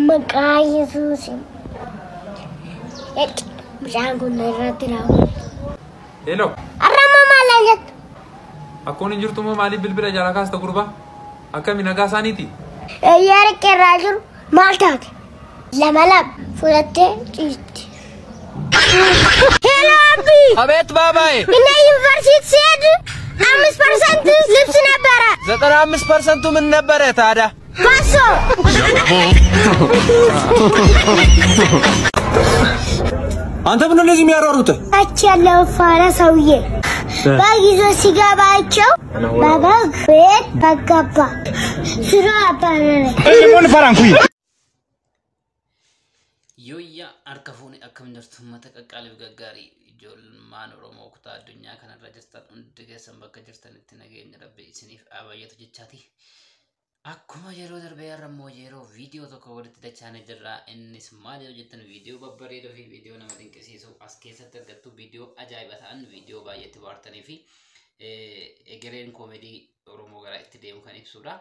Maqaa Yesuusin. Bishaan kun irratti raawwatu. Hello. Har'a maal jettu? Akkoon hin jirtu moo maaliif bilbila jala kaasta gurbaa? Akkami nagaa isaaniiti? Eeyyaa riqqeerraa jiru maal taate? Lama lama fudhattee ciisti. Hello አቢ። አቤት ባባዬ። እኔ ዩኒቨርሲቲ ስሄድ 5% ልብስ ነበረ። 95%ቱ ምን ነበረ ታዲያ? ባሶ። አንተ ምን ነው እንደዚህ የሚያሯሩጥህ? ታች ያለው ፋራ ሰውዬ በግ ይዞ ሲገባቸው በበግ ቤት በገባ ስራ አባረረ። Yooyyaa harka fuuni akkam jirtu uummata qaqqaaliif gaggaarii ijoolmaan Oromoo kutaa addunyaa kanarra jirtan hundi keessan bakka jirtanitti nageenya rabbi isiniif abayyatu jechaati. Akkuma yeroo darbee har'a immoo yeroo viidiyoo tokko walitti dachaanee jirra. Innis maal yoo jettan viidiyoo babbareedoo fi viidiyoo nama dinqisiisu as keessatti argattu viidiyoo ajaa'iba ta'an viidiyoo baay'eetti bohaartanii fi egereen koomedii Oromoo gara itti deemu kan ibsudha.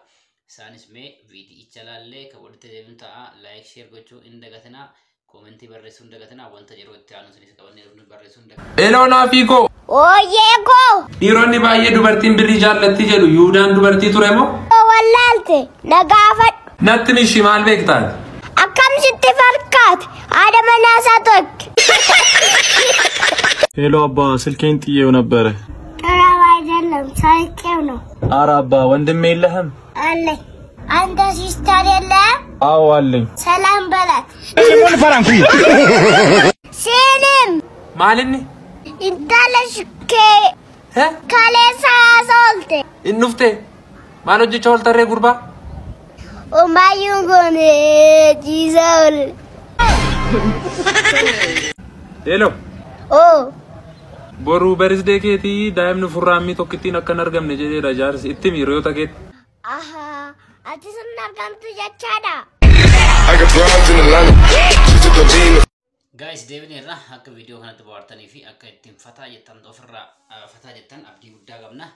Isaanis mee viidiyicha laallee kan walitti deemu ta'a. Like, share gochuu hin dagatinaa. Koomentii barreessuu hin dagatinaa. Wanta yeroo itti aanu isiniif qabannee dhufnu barreessuu hin dagatinaa. Hello Naafiikoo. Ooyyee koo. Dhiironni baay'ee dubartiin birrii jaallatti jedhu Yihuudaan dubartii ture moo? Wallaalte na gaafadhu. Natti mishi maal beektaati? Akkam sitti fakkaate? Haadha manaa isaa tokko. ሄሎ አባ፣ ስልኬን ጥዬው ነበረ። ጥራው አይደለም ሰርቄው ነው። አረ አባ ወንድሜ የለህም? አለኝ። አንተ sister የለህም? አዎ አለኝ። ሰላም በላት። ሲንም Maalinni? intala kee kaleessa haasolte. Hin dhufte? Maal hojjechaa ooltarree gurbaa? Omayyuun kun ciisaa oole. Hello. Oo. Boruu birthday keetii daa'imni furraammii tokkittiin akka hin argamne jedheera jaarsi. Itti himi hiriyoota keetti. Ahaa. Ati sun argamtu jechaadha. I got broads in Atlanta. She took the lean. Guys, deebineerra akka viidiyoo kanatti bohaartanii fi akka ittiin fataa jettan ofirraa fataa jettan abdii guddaa qabna.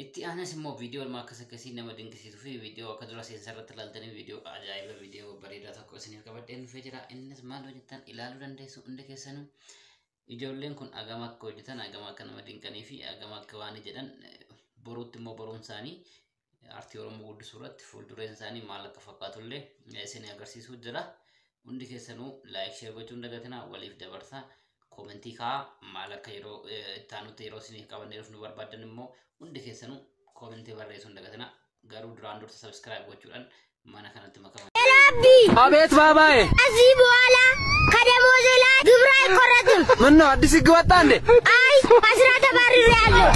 Itti aanes immoo viidiyoo ilma akkas akkasii nama dinqisiisuu fi viidiyoo akka dura seensa irratti ilaaltanii viidiyoo ajaa'iba viidiyoo bareedaa tokko isiniif qabadheen dhufee jira. Innis maal hojjetan ilaaluu dandeessu hundi keessanuu. Ijoolleen kun agama akka hojjetan agama akka nama dinqanii fi agama akka waan jedhan boruutti immoo boruun isaanii aartii Oromoo guddisuu irratti fuuldureen isaanii maal akka fakkaatullee isin agarsiisuu jira. Hundi keessanuu like share gochuun dagatinaa waliif dabarsaa koomentii kaa'aa maal akka yeroo itti aanutti yeroo isiniif qabannee dhufnu barbaadan immoo hundi keessanuu koomentii barreessuu hin dagatinaa. Garuu duraan dursa subscribe gochuudhaan mana kanatti makamaa. አቤት ባባዬ። ከዚህ በኋላ ከደሞዜ ላይ ግብር አይቆረጥም። ምን ነው አዲስ ህግ ወጣ እንዴ? አይ ከስራ ተባርሬያለሁ።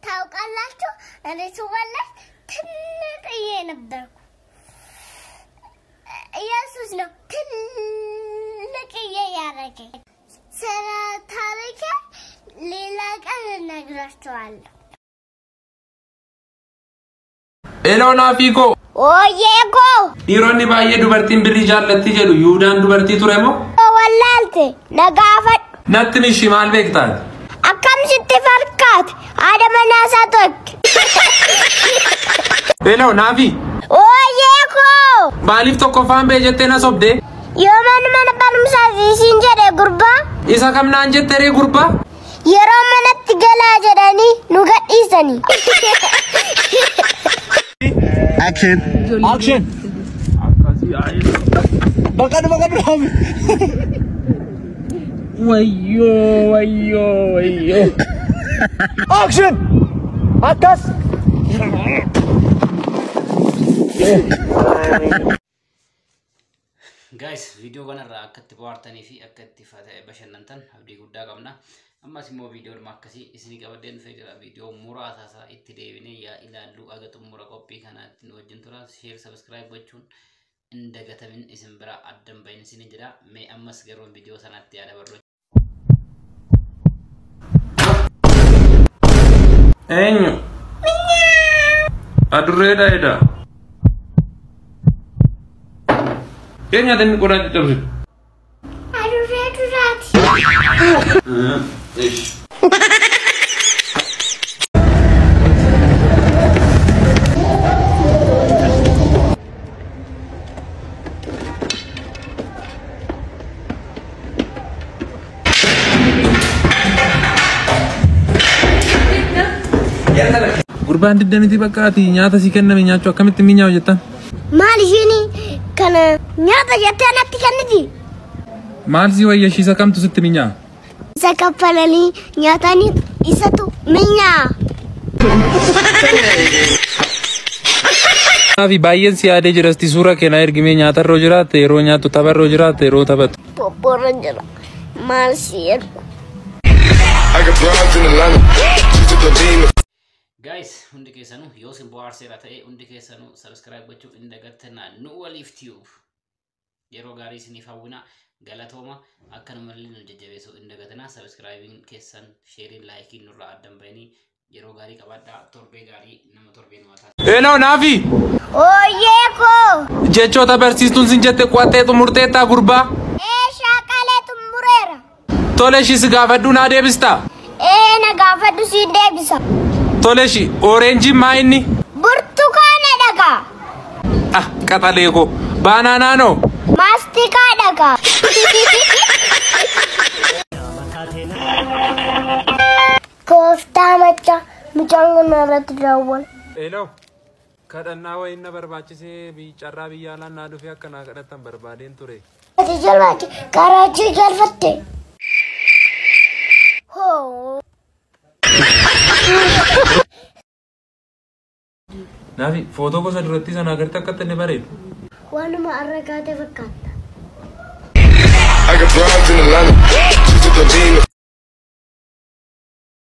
ታውቃላችሁ እኔ ስወለድ ትንጥዬ ነበርኩ። ኢየሱስ ነው ትልቅዬ ያደረገኝ። ስለ ታሪኬ ሌላ ቀን እነግራችኋለሁ። Hello Naafiikoo. Ooyyee koo. Dhiironni baay'ee dubartiin birrii jaallatti jedhu Yihuudaan dubartii ture moo? Wallaalte na gaafadhu. Natti mishi maal beektaati? Akkam sitti fakkaate? Haadha manaa isaa tokko. Hello Naafi. Ooyyee koo. Maaliif tokkoffaan ba'e jettee na sobdee? Yoo mana barumsaa isiin jedhe gurbaa. Isa kam naan jette ree gurbaa? Yeroo manatti galaa jedhanii nu gadhiisanii. Action. በቀን በቀን ወዮ ወዮ ወዮ። አክሽን አካስ Guys, viidiyoo kanarraa akka itti bohaartanii fi akka itti bashannantan abdii guddaa qabna. Ammas immoo viidiyoo dhuma akkasii isinii qabadheen dhufee jira. Viidiyoo muraasa isaa itti deebinee yaa ilaallu aga xumura qophii kanaatti nu wajjin tura. Share, subscribe gochuun hin dagatamin isin bira addan bahin isinii jira. Mee ammas garuu viidiyoo sanatti yaada barroo. Eenyu? Adurreedha jedha. Eenyu ati inni qodaa caccabsitu? Adurree duraati. Ish. Gurbaan diddamiti bakka ati nyaata si kenname nyaachuu akkamitti minyaawu jettan? Maal ishiin kana nyaata jettee natti kenniti? Maal si wayya ishiisa kamtu sitti minyaa'a? Isa kaffalanii nyaatanii isatu minyaa. Fi baay'een si yaadee jirasti suura kee na ergimee nyaatarra jiraatte yeroo nyaattu tapharra jiraatte yeroo taphattu. Bobborra jira. Maal si ergu? I got broads in Atlanta. She took the lean. Guys, hundi keessanuu yoo isin bohaarseera ta'e hundi keessanuu subscribe gochuu hin dagatinaa. Nu waliif tiyuuf yeroo gaarii isiniif hawwina. Galatooma, akkanumallee nu jajjabeessuu hin dagatinaa. Subscribing keessan, sharing, likeiin nurraa addan bahanii yeroo gaarii qabaadhaa. Torbee gaarii nama torbee nu haa taasisu. Hello Naafi! Ooyyee koo! Jechoota barsiistuun sin jette qo'attee xumurteettaa gurbaa? Ee, shaakalee xumureera. Tole ishii si gaafadhu naa deebistaa? Ee, na gaafadhu siin deebisa. Tole ishii orange maa inni? Burtukaana dhagaa. Ah, qaxalee koo. Bananaanoo? Maastikaa dhagaa. Kooftaa machaa mucaan kun irratti daawwala. Hello. Kadhannaa wayiin na barbaachisee carraa biyya alaa naa dhufee akka naa kadhattan barbaadeen ture. Ati jalbaate karaa galfatte. Hoo. Naafi footoo gosa duratti sana agartee akkatti inni bareedu. Waanuma arra kaate fakkaata. I got broads in Atlanta. She took the lean.